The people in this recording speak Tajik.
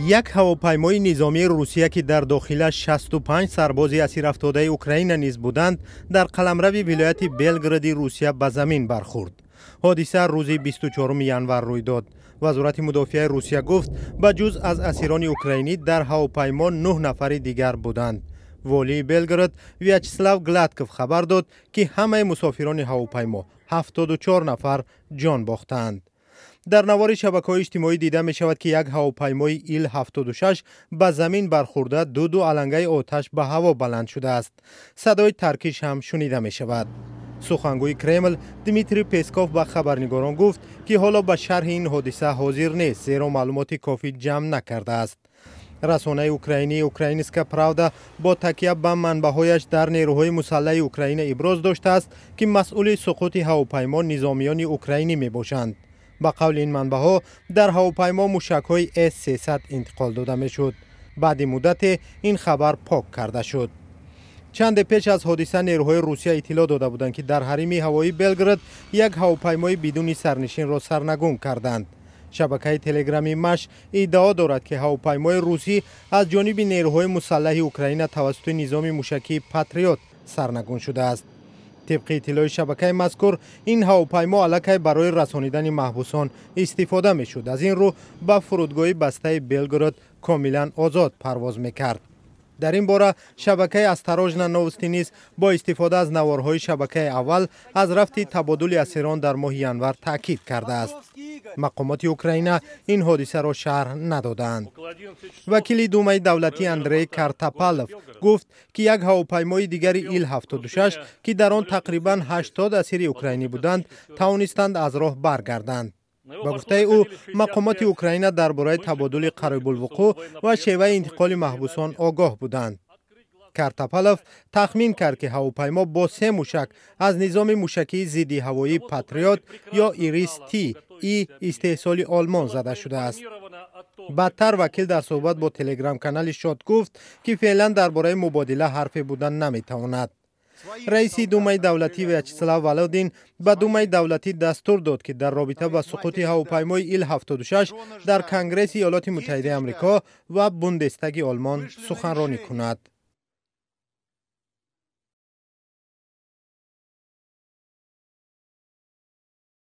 Як ҳавопаймои низомии Русия, ки дар дохилаш 65 сарбози асирафтодаи Украина низ буданд, дар қаламрави вилояти Белгороди Русия ба замин бархӯрд. Ҳодиса рӯзи 24 январ рӯй дод. Вазорати мудофиаи Русия гуфт, ба ҷуз аз асирони украинӣ дар ҳавопаймо 9 нафари дигар буданд. Волии Белгород Вячеслав Гладков хабар дод, ки ҳамаи мусофирони ҳавопаймо, 74 нафар, ҷон бохтаанд. Дар навори шабакаҳои иҷтимоӣ дида мешавад, ки як ҳавопаймои Ил-76 ба замин бархӯрда, дуду алангаи оташ ба ҳаво баланд шудааст. Садои таркиш ҳам шунида мешавад. Сухангӯи Кремл Дмитрий Песков ба хабарнигорон гуфт, ки ҳоло ба шарҳи ин ҳодиса ҳозир нест, зеро маълумоти кофӣ ҷамъ накардааст. Расонаи украинии «Украинская правда» бо такя ба манбаъҳояш дар нерӯҳои мусаллаҳи Украина иброз доштааст, ки масъули суқути ҳавопаймо низомиёни украинӣ мебошанд. Ба қавли ин манбаъҳо, дар ҳавопаймо мушакҳои С-300 интиқол дода мешуд. Баъди муддате ин хабар пок карда шуд. Чанде пеш аз ҳодиса нерӯҳои Русия иттилоъ дода буданд, ки дар ҳарими ҳавоии Белгород як ҳавопаймои бидуни сарнишинро сарнагун карданд. Шабакаи телеграми Маш иддао дорад, ки ҳавопаймои русӣ аз ҷониби нерӯҳои мусаллаҳи Украина тавассути низоми мушакии Патриот сарнагун шудааст. Тибқи иттилои шабакаи мазкур, ин ҳавопаймо аллакай барои расонидани маҳбусон истифода мешуд, аз ин рӯ ба фурудгоҳи бастаи Белгород комилан озод парвоз мекард. Дар ин бора шабакаи «Осторожно, новости» низ бо истифода аз наворҳои шабакаи аввал аз рафти табодули асирон дар моҳи январ таъкид кардааст. Мақомоти Украина ин ҳодисаро шарҳ надодаанд. Вакили Думаи давлатӣ Андрей Картаполов гуфт, ки як ҳавопаймои дигари Ил-76, ки дар он тақрибан 80 асири украинӣ буданд, тавонистанд аз роҳ баргарданд. Ба гуфтаи ӯ, мақомоти Украина дар бораи табодули қарибулвуқӯъ ва шеваи интиқоли маҳбусон огоҳ буданд. Картаполов тахмин кард, ки ҳавопаймо бо се мушак аз низоми мушакии зидди ҳавоии Патриот ё Ирис Ти и истеҳсоли Олмон зада шудааст. Баъдтар вакил дар суҳбат бо телеграм-канали Шот гуфт, ки феълан дар бораи мубодила ҳарфе будан наметавонад. Раиси Думаи давлатӣ Вячеслав Володин ба Думаи давлатӣ дастур дод, ки дар робита ба суқути ҳавопаймои Ил-76 дар Конгресси Иёлоти Муттаҳидаи Амрико ва Бундестаги Олмон суханронӣ кунад.